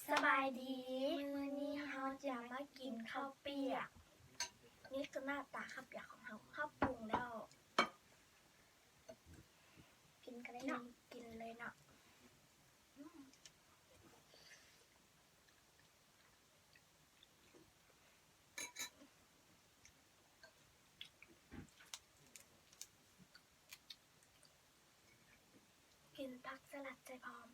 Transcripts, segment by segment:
ສະບາຍດີ ມື້ນີ້ເຮົາຈະມາກິນເຂົ້າປຽກ. ນີ້ຄືໜ້າຕາເຂົ້າປຽກຂອງເຮົາ. ເຮົາປຸງແລ້ວ. ກິນກັນເລີຍເນາະ. ກິນ ກິນເລີຍເນາະ. ອືມ. ກິນຜັກສະຫຼັດໃສ່ພ້ອມ.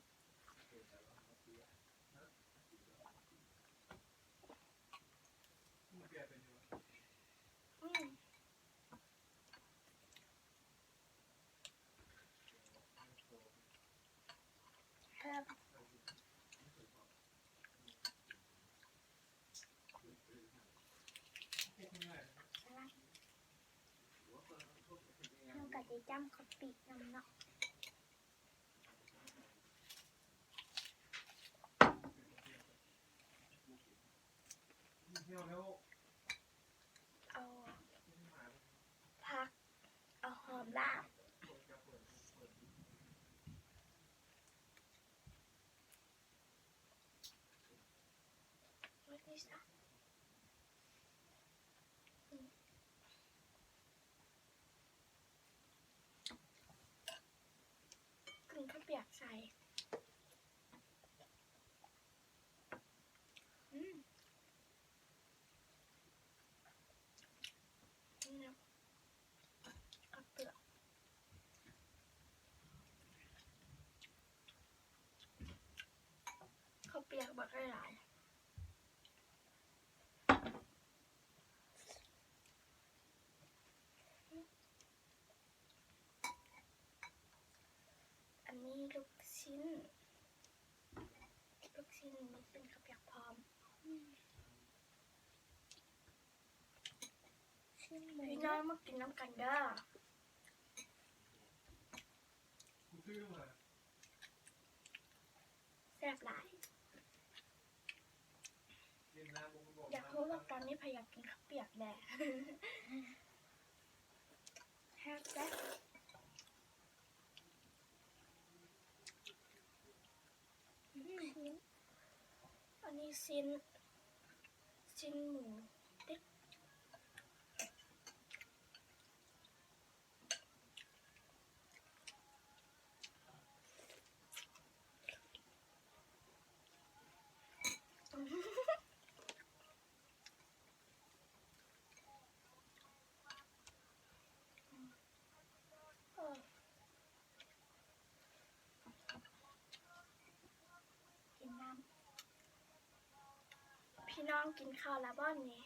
ອືມ. ແຊບ. ເຮົາກະຊິຈ້ຳເຂົ້າປຽກນຳເນາະ. ເອົາຜັກ ເອົາຫອມລາບ. ກິນເຂົ້າປຽກໃສ່. ອືມ. ນີ້ນະ ເຂົ້າປຽກ ເຂົ້າປຽກບັກຫຼາຍໆ. ອັນນີ້ລູກຊິ້ນ ລູກຊິ້ນ ລູກຊິ້ນເຂົ້າປຽກພ້ອມ. ອືມ. ພີ່ນ້ອງມາກິນນຳກັນເດີ. ແຊບຫຼາຍ. ຢາກຮູ້ວ່າຕອນນີ້ໃຜຢາກກິນເຂົ້າປຽກແດ່. ແຊບ ແຊບ. ອືມ. ອັນນີ້ຊິ້ນ ຊິ້ນໝູຕິດ. ກິນນ້ຳ. ພີ່ນ້ອງກິນເຂົ້າແລ້ວບໍ່ນີ້?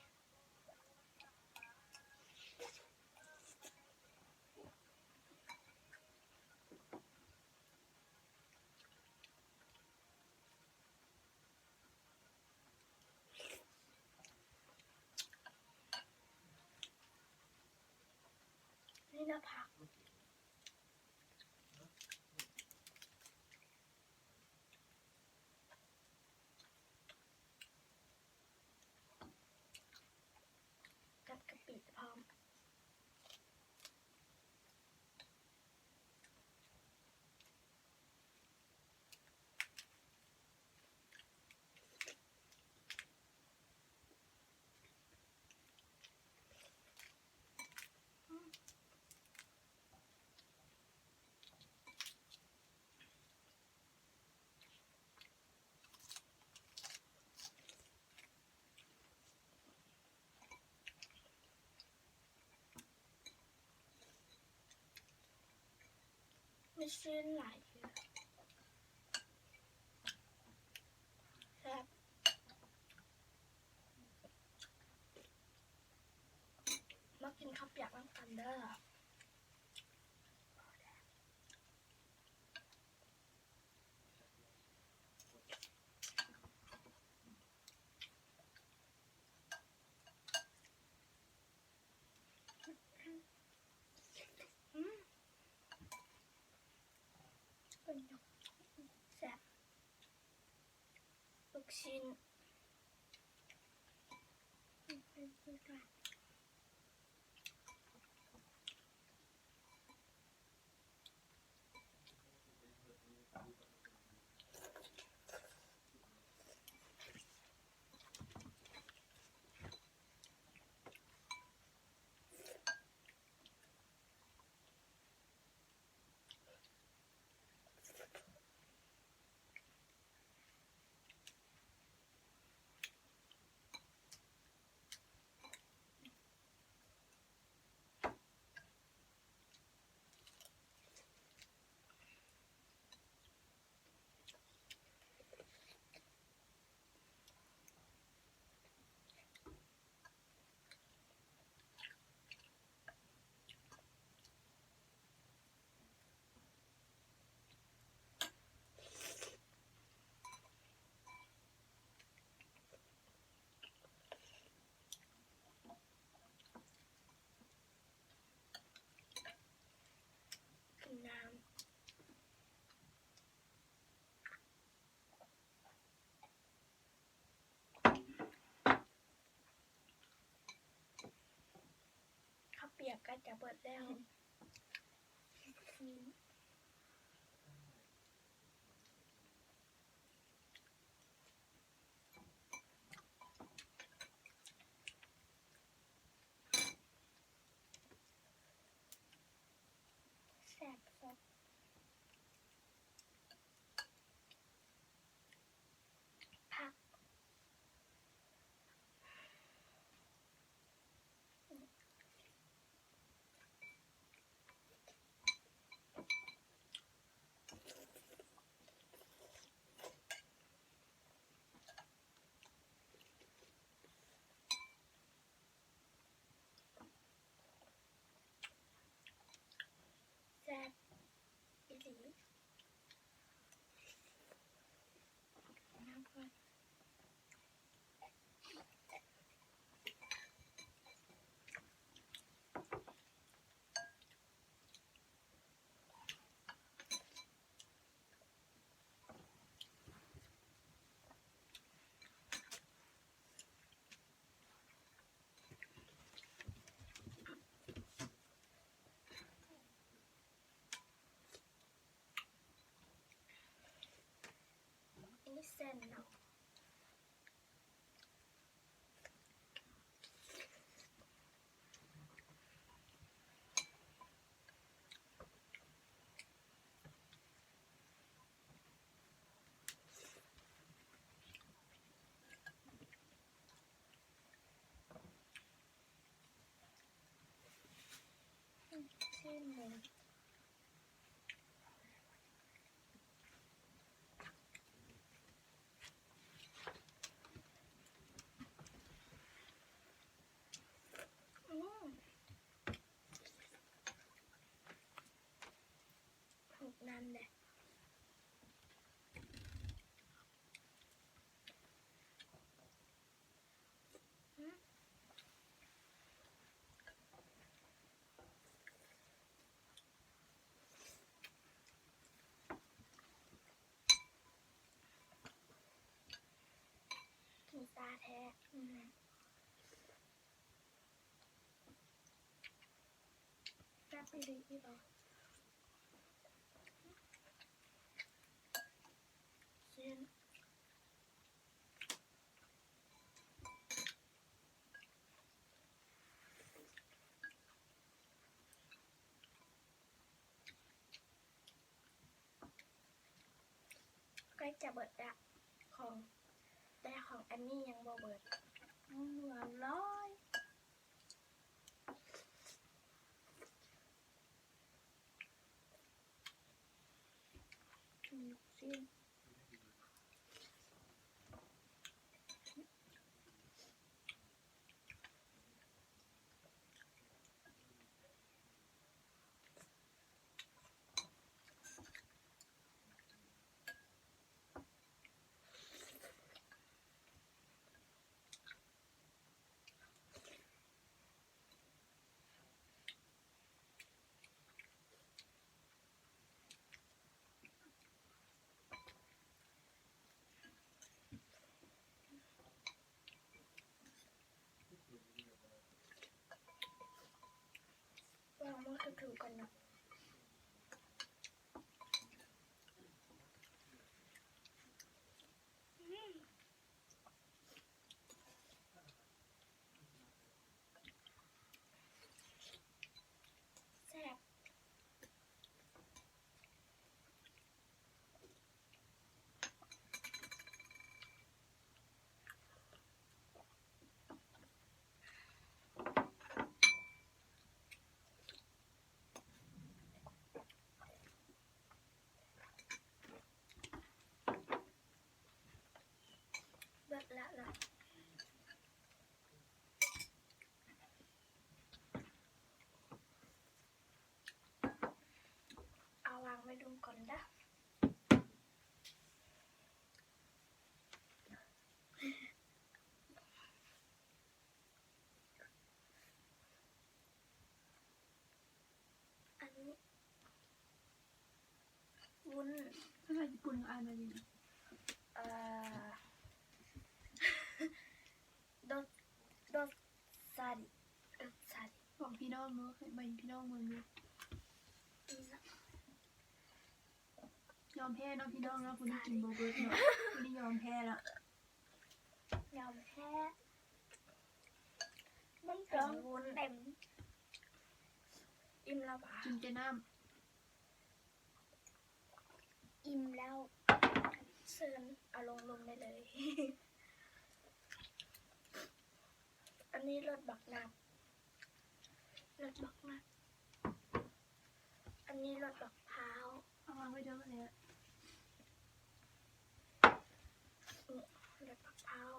ນີ້ນະຜັກ ກັບກະປິພ້ອມ. ມີຊີ້ນຫຼາຍຢູ່ ແຊບ. ມາກິນເຂົ້າປຽກນຳກັນເດີ. ອືມ ເປັນຫຍັງ ແຊບ ລູກຊິ້ນ. ອ ໃກ້ຈະເບິດແລ້ວ. ແຊບ ແຊບ. ຜັກ. ແຊບອີ່ຫຼີ. ອັນນີ້ເສັ້ນເນາະ. ຊີ້ນໝູ. ອືມ ຫົກນ້ຳແດ່. ກິນຕາແທ້. ແຊບອີ່ຫຼີອີ່ຫຼໍ. ຊີ້ນ. ໃກ້ຈະເບິດລະ ຂອງ ແຕ່ຂອງອັນນີ້ຍັງບໍ່ເບິດ. ອືມ ອະລ່ອຍ. ລູກຊີ້ນ. ລອງມາຄືໆກັນເນາະ. ອືມ ແຊບ. ເບິດລະລະ. ເອົາວາງໄວ້ດົມກ່ອນເດີ້. ອັນນີ້ວຸ້ນ ພາສາຍີ່ປຸ່ນເຂົາອ່ານວ່າຈັ່ງໃດ? ເອີ ໂດ ໂດຊາລິ ໂດຊາລິ ຂອງພີ່ນ້ ລອງເນາະ ເຮັດໃຫ້ພີ່ນ້ອງເບິ່ງເນາະ. ຍອມແພ້ເນາະພີ່ນ້ອງເນາະ ຜູ້ນີ້ກິນບໍ່ເບິດເນາະ ຜູ້ນີ້ຍອມແພ້ລະ ຍອມແພ້. ມັນຕ້ອງເຕັມ ອີ່ມແລ້ວຫວາ? ກິນແຕ່ນ້ຳ. ອີ່ມແລ້ວ ເຊີນເອົາລົງ ລົງໄດ້ເລີຍ. ອັນນີ້ລົດບັກນັດ ລົດບັກນັດ. ອັນນີ້ລົດບັກພ້າວ ເອົາວາງໄວ້ເດີ ອັນນີ້ລົດບັກພ້າວ.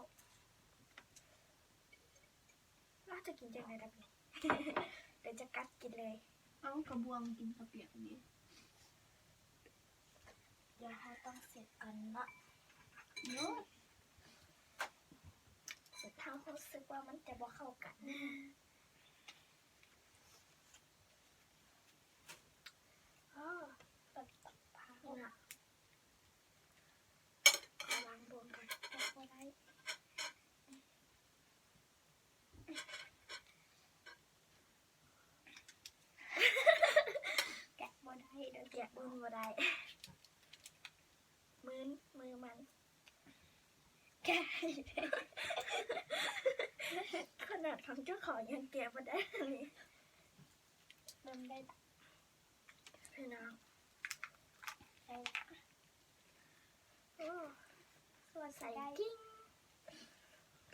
ລາວຈະກິນຈັ່ງໃດແບບນີ້? ດຽວຈະກັດກິນເລີຍ. ເອົາ ກະບວງກິນກະປຽກນີ້. ດຽວເຮົາຕ້ອງເຊັດກ່ອນເນາະ. ເນາະ ເຮົາຮູ້ສຶກວ່າມັນຈະບໍ່ເຂົ້າກັນ. ອໍ ເປີດປາກເນາະ. ຂໍວາງບ່ວງກ່ອນ ຈັບບໍ່ໄດ້. ແກະບໍ່ໄດ້ເດີ ແກະບຸນບໍ່ໄດ້ ມື ມືມັນ ແກະ ຂະໜາດຂອງເຈົ້າຂອງຍັງແກະບໍ່ໄດ້ເລີຍ. ເລີ່ມໄດ້ລະ ພີ່ນ້ອງ ໄດ້ລະ. ໂອ້ ສ່ວນໃສ ໃສ ຈິງ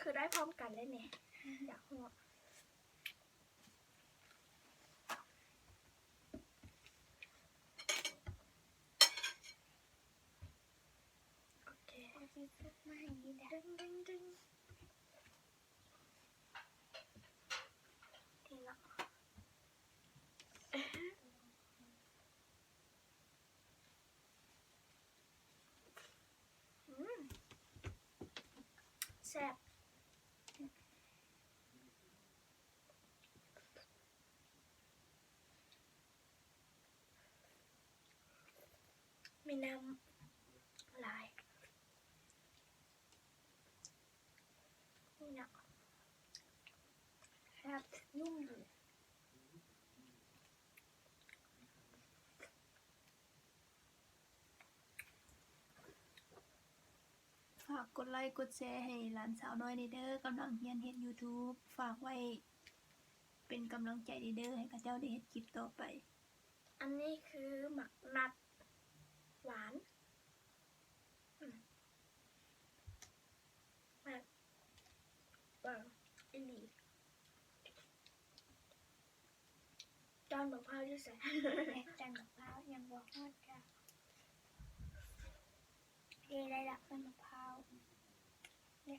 ຄືໄດ້ພ້ອມກັນເລີຍນີ້ ຢາກຮູ້. ໂອເຄ ເອົາຊິສຸກມາໃຫ້ນີ້ເດີ ດຶງໆໆ. ນີ້ເນາະ ອືມ ແຊບ ມີນ້ຳຫຼາຍ. ນີ້ເນາະ ແຊບ ນຸ້ມດີ. ຝາກກົດໄລ້ກົດແຊໃຫ້ຫຼານສາວນ້ອຍແດ່ເດີ ກຳລັງຮຽນເຮັດຢູທູບ ຝາກໄວ້ເປັນກຳລັງໃຈແດ່ເດີ ໃຫ້ເຂົາເຈົ້າໄດ້ເຮັດຄລິບຕໍ່ໄປ. ອັນນີ້ຄືໝາກນັດຫວານ ອືມ ແມ່ນ ຫວານອີ່ຫຼີ. ຕອນບັກພ້າວຢູ່ໃສ? ແມ່ນ ຕອນບັກພ້າວຍັງບໍ່ຮອດຈ້າ. ເດ ໄດ້ລະ ເປັນບັກພ້າວ ເດ້.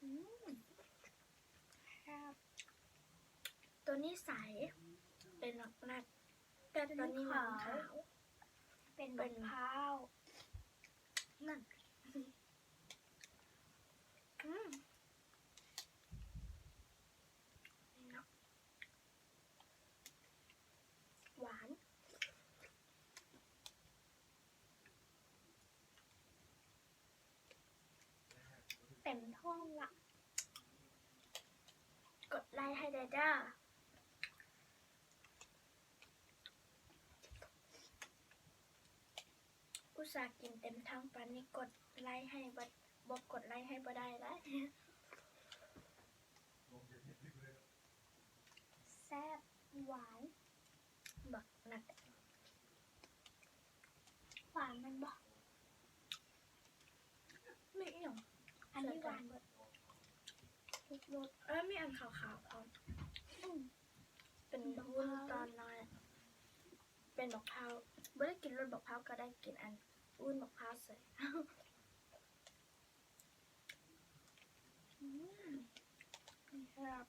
ອືມ ແຊບ. ໂຕນີ້ໃສ ເປັນບັກນັດ ແຕ່ໂຕນີ້ມັນຂາວ ເປັນບັກພ້າວ ນັ້ນ. ອືມ ນີ້ເນາະ ຫວານ. ເຕັມທ້ອງລະ ກົດໄລ້ໃຫ້ແດ່ເດີ. ອຸດສ່າກິນເຕັມຖັງປານນີ້ ກົດໄລ້ໃຫ້ບໍ່ ບໍ່ກົດໄລ້ໃຫ້ບໍ່ໄດ້ລະ. ແຊບ ຫວານ ບັກນັດ ຫວານແມ່ນບໍ່? ມີອີ່ຫຍັງ? ອັນນີ້ຫວານເບິດ ທຸກລົດ. ເອີ ມີອັນຂາວໆພ້ອມ. ອືມ ເປັນວຸ້ນຕອນນ້ອຍ ເປັນບັກພ້າວ. ບໍ່ໄດ້ກິນລົດບັກພ້າວກໍໄດ້ ກິນອັນວຸ້ນບັກພ້າວໃສ່. ອືມ ແຊບ.